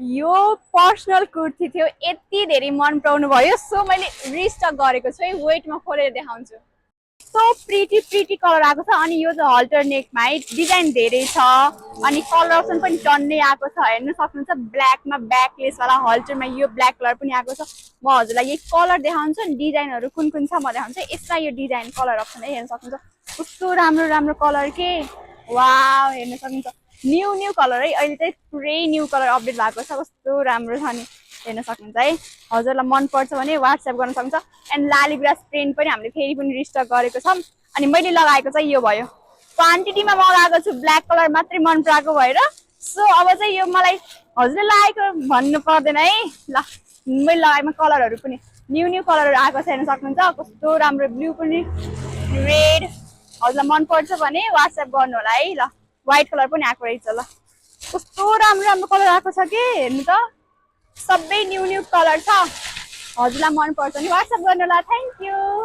यो पर्सनल कुर्ती थियो, यति धेरै मन पराउनु भयो, सो मैले रिस्टक गरेको छु है। वेटमा खोलेर देखाउँछु। सो प्रिटी प्रिटी कलर आएको छ। अनि यो चाहिँ हल्टर नेकमा है, डिजाइन धेरै छ। अनि कलर अप्सन पनि टन्नै आएको छ, हेर्न सक्नुहुन्छ। ब्ल्याकमा ब्याकलेस वाला हल्टरमा यो ब्ल्याक कलर पनि आएको छ। म हजुरलाई यही कलर देखाउँछु नि, डिजाइनहरू कुन कुन छ म देखाउँछु। यसमा यो डिजाइन कलर अप्सन है, हेर्न सक्नुहुन्छ। कस्तो राम्रो राम्रो कलर के, वाउ, हेर्न सक्नुहुन्छ। न्यू कलर है, अहिले चाहिँ पुरै न्यू कलर अपडेट भएको छ। कस्तो राम्रो छ नि, हेर्न सक्नुहुन्छ है। हजुरलाई मन पर्छ भने व्हाट्सएप गर्न सक्नुहुन्छ। एन्ड लालीगुराँस प्रिन्ट पनि हामीले फेरि पनि रिस्टक गरेको छौँ। अनि मैले लगाएको चाहिँ यो भयो, क्वान्टिटीमा मगाएको छु, ब्ल्याक कलर मात्रै मन पराएको भएर। सो अब चाहिँ यो मलाई हजुरले लगाएको भन्नु पर्दैन है ल। मैले लगाएमा कलरहरू पनि न्यू कलरहरू आएको छ, हेर्न सक्नुहुन्छ। कस्तो राम्रो, ब्लू पनि, रेड। हजुरलाई मन पर्छ भने व्हाट्सएप गर्नु होला है ल। व्हाइट कलर पनि आएको रहेछ ल। कस्तो राम्रो राम्रो कलर आएको छ के, हेर्नु त। सबै न्यू कलर छ। हजुरलाई मन पर्छ भने व्हाट्सएप गर्नु होला। Thank you.